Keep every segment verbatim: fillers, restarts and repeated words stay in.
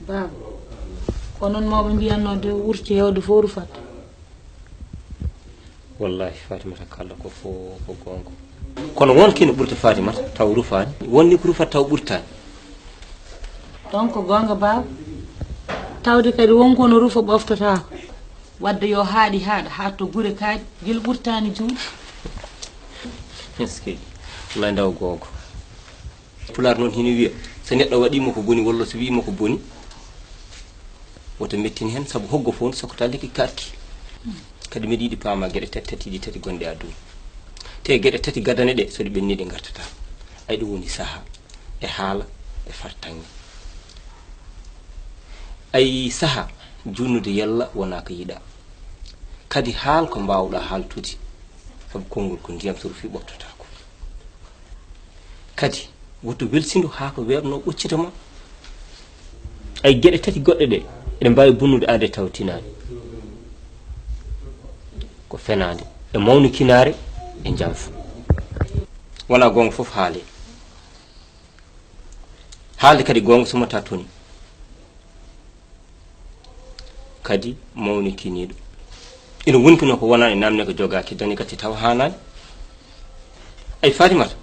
Baaba, ko noon mawɓe mbiyanno de, wurti heewde fof rufat. Wallahi, Fatimata, kala ko fof ko goonga. Kono won kino ɓurta Fatimata, taw rufaani. Won ni ko rufat, taw ɓurtaani. Ɗon ko goonga, baaba. Tawde kadi won ko no rufa ɓoftotaako. Wadde yo haaɗi haaɗa, haa to gure kaaɗi, gila ɓurtaani juuɗe. Eskey, wallahi, ndaw goonga. Pulaar noon hino wiya, so neɗɗo waɗiima ko boni, walla so wiyiima ko boni, woto mettin heen, sabu hoggo fof ne sokkataa lekki kaɗki. Kadi mbiɗa yiɗi paama geɗe tati, tati ɗi tati gonɗe aduna. Te geɗe tati gadane ɗe, so ɗe ɓenni, ɗe ngartataa. Ay, ɗum woni sahaa, e haala, e fartaŋŋe. Ay, sahaa, junnude yalla wonaa ko yiɗaa. Kadi haal ko mbaawɗaa haaltude, sabu konngol ko ndiyam, so rufii ɓoftotaako. Kadi, woto welsindu haa ko weeɓnoo ɓoccita ma. Ay, geɗe tati goɗɗe ɗe, eɗe mbaawi bonnude aade taw tinaani. Ko fenaande, e mawnikinaare, e njanfa. Wonaa goonga fof haalee. Haalde kadi goonga sumataa toni. Kadi mawnikiniiɗo. Ina wonkino ko wonaani, naamne ko jogaaki, dañi gacce tawa haanaani. Ay, Fatimata,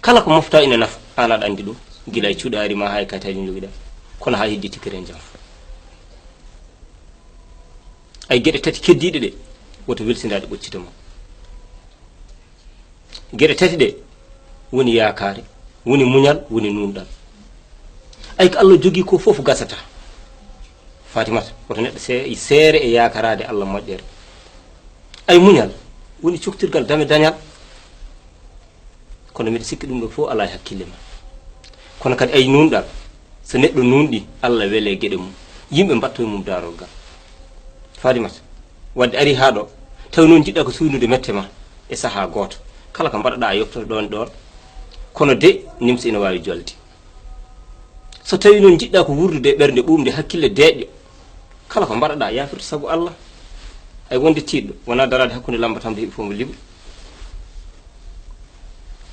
kala ko moftaa ina nafa, aan aɗa anndi ɗum, gila e cuɗaari ma haa e kayitaaji ɗi njogiɗaa, kono haa heddi tikkere njanfa. Ay, geɗe tati keddiiɗe ɗe, woto welsindaade ɓoccita ma. Geɗe tati ɗe woni yaakaare, woni muñal, woni nuunɗal. Ay, ko Allah jogii ko fof gasataa. Fatimata, woto neɗɗo see-, seere e yaakaraade Allah moƴƴere. Ay, muñal woni coktirgal dame dañal. Kono mbiɗa sikki ɗum ɗo fof alaa e hakkille ma. Kono kadi ay, nuunɗal, so neɗɗo nuunɗi, Allah welee geɗe mum, yimɓe mbaɗto e mum daarorgal. Fatimata, wadde ari haa ɗo, tawi noon njiɗɗaa ko suuynude mette ma e sahaa gooto. Kala ko mbaɗaɗaa a yoftoto ɗoon ɗoon. Kono de, nimsa ina waawi jolde. So tawi noon njiɗɗaa ko wuurdude e ɓernde ɓuuɓnde, hakkille deeƴɗo, kala ko mbaɗaɗaa yafirta sabu Allah. Ay, wonde tiiɗɗo wonaa daraade hakkunde lamba tan, heɓi fof mo liɓo.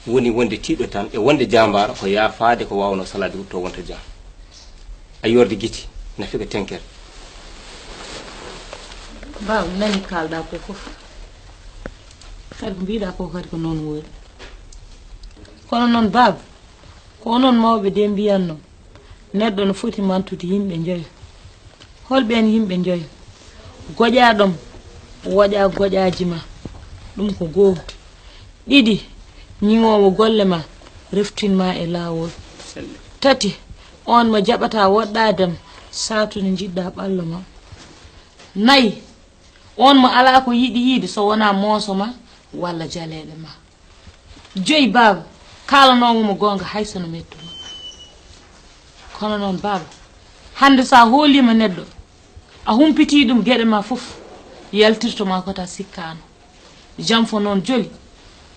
Woni wonde tiiɗɗo tan e wonde jaambaara ko yaafaade ko waawnoo salaade rutto wonta jam. A yoorde giti, nafi ko tenkere. Baaba, mi nani kaalɗaa ko fof. Kadi ko mbiɗaa ko kadi ko noon woori. Kono noon, baaba, ko onon mawɓe de mbiyatnoo, neɗɗo no foti mantude yimɓe njoyo. Hol ɓeen yimɓe njoyo? Goƴaaɗo mo, woƴaa goƴaaji ma, ɗum ko goo. Ɗiɗi, ñiŋoowo golle ma, reftin ma e laawol. Tati, oon mo jaɓataa woɗɗaade ma, saatu nde njiɗɗaa ɓallo ma. Nayi, oon mo alaa ko yiɗi yiyde so wonaa mooso ma walla jaleeɗe ma. Joyi, baaba, kaalanoowo mo goonga hay so no metti ma. Kono noon, baaba, hannde so a hooliima neɗɗo, a humpitii ɗum geɗe ma fof, yaltirto ma ko ta sikkaano. Janfo noon joli,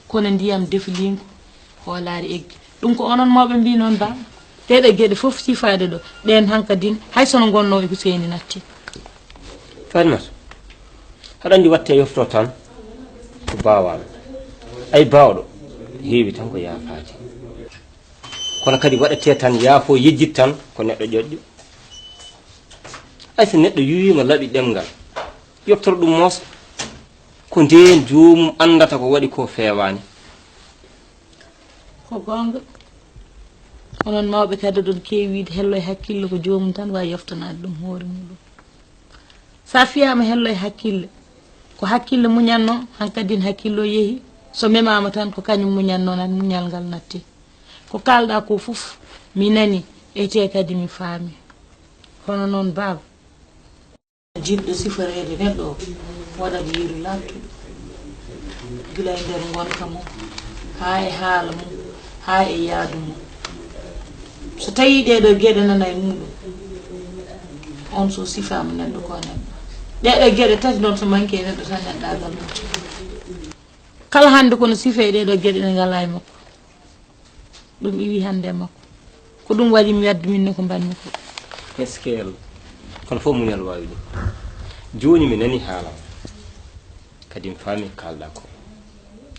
kono ndiyam defiliingu, hoolaare eggi. Ɗum ko onon mawɓe mbii noon, baaba. Ɗeɗe geɗe fof sifaade ɗo, ɗeen hankadin, hay so no ngonnoo e Huseyni natti. Fatimata, aɗa anndi waɗte yofto tan ko baawaaɗo. Ay, baawɗo heewi tan ko yaafaade. Kono kadi waɗetee tan yaafo, yejjit tan ko neɗɗo ƴoƴƴo. Ay, so neɗɗo yuwiima laɓi ɗemngal, yoftor ɗum moosa. Ko ndeen joomum anndata ko waɗi ko feewaani. Ko goonga. Onon mawɓe kadi oɗon keewi wiide hello e hakkille ko joomum tan waawi yoftanaade ɗum hoore muɗum. So a fiyaama hello e hakkille, ko hakkille muñatnoo, hankadin hakkille o yehi. So memaama tan ko kañum muñatnoo, nan muñal ngal natti. Ko kaalɗaa ko fof mi nani, etee kadi mi faami. Kono noon, baaba, jiɗɗo siforeede neɗɗo o, waɗat yeru laaɓtuɗo, gila e nder ngonka mum, haa e haala mum, haa e yaadu mum. So tawii ɗee ɗoo geɗe nana e muuɗum, on so sifaama neɗɗo ko neɗɗo. Ɗee ɗoo geɗe tati noon so manki e neɗɗo tan, neɗɗaagal mum. Kala hannde kono sifee ɗee ɗoo geɗe ɗe ngalaa e makko. Ɗum iwi hannde e makko. Ko ɗum waɗi mi wadde min ne ko mbaɗmi ko. Est-ce que kono fof muñal waawi ɗum. Jooni mi nani haala ma. Kadi mi faami ko kaalɗaa ko.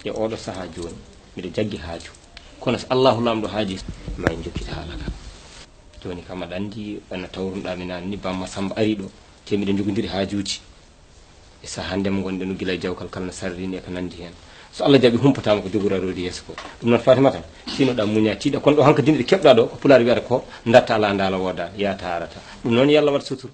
E ooɗo sahaa jooni, miɗo jaggi haaju. Kono so Allaahu Laamɗo haajii, ma en njokkit haala ka. Jooni kam aɗa anndi, wano tawrunoɗaa mi naane ni, Bamma Samba arii ɗo, te miɗen njogodiri haajuuji. E sahaa hannde mo ngonɗen o, gila e jawkal kala no sarri ni e ko nanndi heen. So Allah jaɓii, humpataama ko jogori arooji yeeso ko. Ɗum noon, Fatimata, tiinoɗaa, muñaa, tiiɗaa, kono ɗo hankadi miɗo keɓɗaa ɗo, ko Pulaar wiyata ko ndatta alaa, ndaala woodaani, yaata haarata. Ɗum noon, yo Allah waɗ sutura.